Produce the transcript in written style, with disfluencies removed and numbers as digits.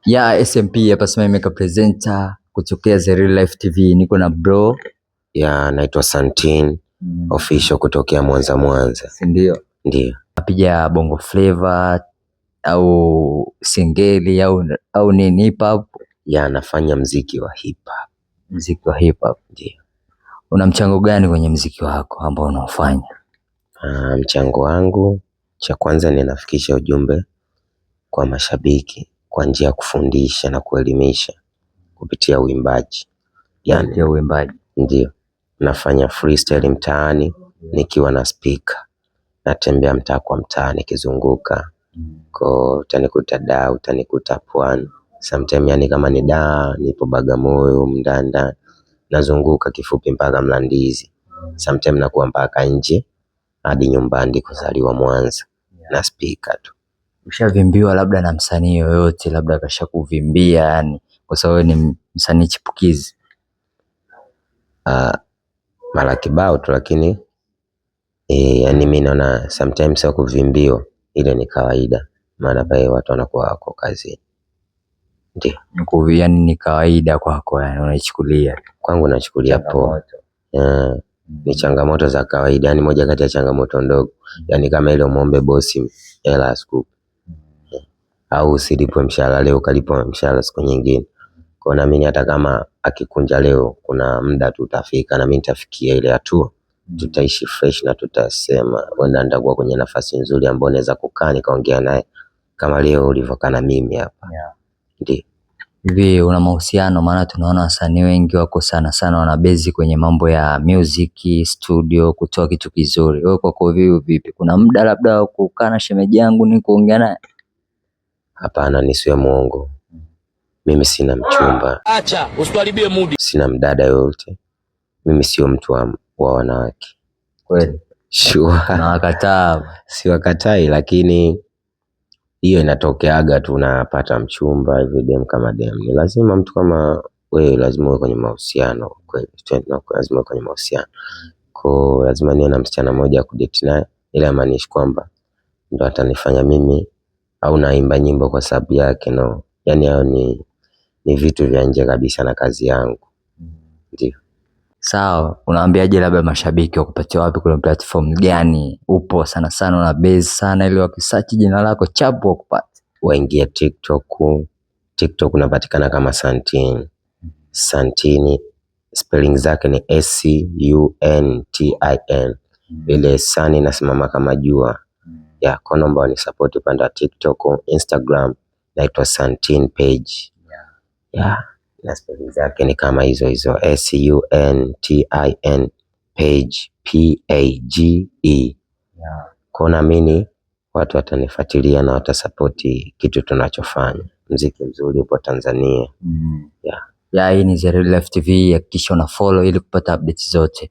Ya SMP hapa sema Meka presenter kutokea The Real Life TV, niko na bro Ya, naitwa Santin Official kutokea Mwanza Mwanza. Si ndio? Ndio. Napiga bongo flavor au singeli au nini, hip hop? Ya, nafanya mziki wa hip hop. Mziki wa hip hop. Ndio. Una mchango gani kwenye mziki wako ambao unaofanya? Mchango wangu, cha kwanza ninafikisha ujumbe kwa mashabiki kwa njia ya kufundisha na kuelimisha kupitia uimbaji. Yani, Kupitia uimbaji. Ndio. Nafanya freestyle mtaani nikiwa na speaker. Natembea mtaa kwa mtaa nikizunguka. Ko utanikuta Dar, utanikuta Pwani. Sometime yani kama ni Dar, nipo Bagamoyo, Mndanda. Nazunguka kifupi mpaka Mlandizi. Sometime nakuwa mpaka nje hadi nyumbani ndikozaliwa Mwanza. Na speaker tu. Ushavimbiwa labda na msanii yoyote, labda kashakuvimbia yani, kwa sababu wewe ni msanii chipukizi? Mara kibao tu, lakini yani mimi naona sometimes sio kuvimbiwa, ile ni kawaida, maana pale watu wanakuwa wako kazini. Ndio. Yani ni kawaida kwako, yani unaichukulia? Kwangu nachukulia poa. Ni changamoto za kawaida, yani moja kati ya changamoto ndogo. Yani kama ile umuombe bosi hela asikupe. Au usilipwe mshahara leo ukalipwa mshahara siku nyingine. Kwa hiyo naamini hata kama akikunja leo kuna muda tu utafika na mimi nitafikia ile hatua. Tutaishi fresh na tutasema wenda nitakuwa kwenye nafasi nzuri ambayo naweza kukaa nikaongea naye kama leo ulivyokaa na mimi hapa. Ndio. Hivi una mahusiano? Maana tunaona wasanii wengi wako sana sana wanabezi kwenye mambo ya music, studio, kutoa kitu kizuri. Wewe kwako vipi? Kuna muda labda wa kukaa na shemeji yangu ni kuongea naye? Hapana, nisiwe muongo. Mimi sina mchumba. Acha, usituharibie mudi. Sina mdada yoyote. Mimi sio mtu wa wanawake. Kweli? Sure. Nawakataa. Siwakatai, lakini hiyo inatokeaga tu, unapata mchumba hivi dem kama dem. Ni lazima mtu kama wewe lazima uwe kwenye mahusiano kweli, lazima uwe kwenye mahusiano. Kwa lazima niwe na msichana mmoja kudate naye, ila haimaanishi kwamba ndo atanifanya mimi au naimba nyimbo kwa sababu yake, no. Yani hayo ni vitu vya nje kabisa na kazi yangu. Ndio. Sawa, unaambiaje labda mashabiki wakupatia wapi, kuna platform gani upo sana sana, una base sana ili wakisearch jina lako chapu wakupate? Waingie TikTok. TikTok unapatikana kama Santin. Santini spelling zake ni S U N T I N. Ile sun inasimama kama jua. Ya, kwa naomba wanisupport upande wa TikTok, Instagram naitwa Santin page. Ya, na spelling zake ni kama hizo hizo S U N T I N page P A G E. Kwa naamini watu watanifuatilia na watasupport kitu tunachofanya. Muziki mzuri upo Tanzania. Ya, hii ni The Real Life TV, hakikisha una follow ili kupata updates zote.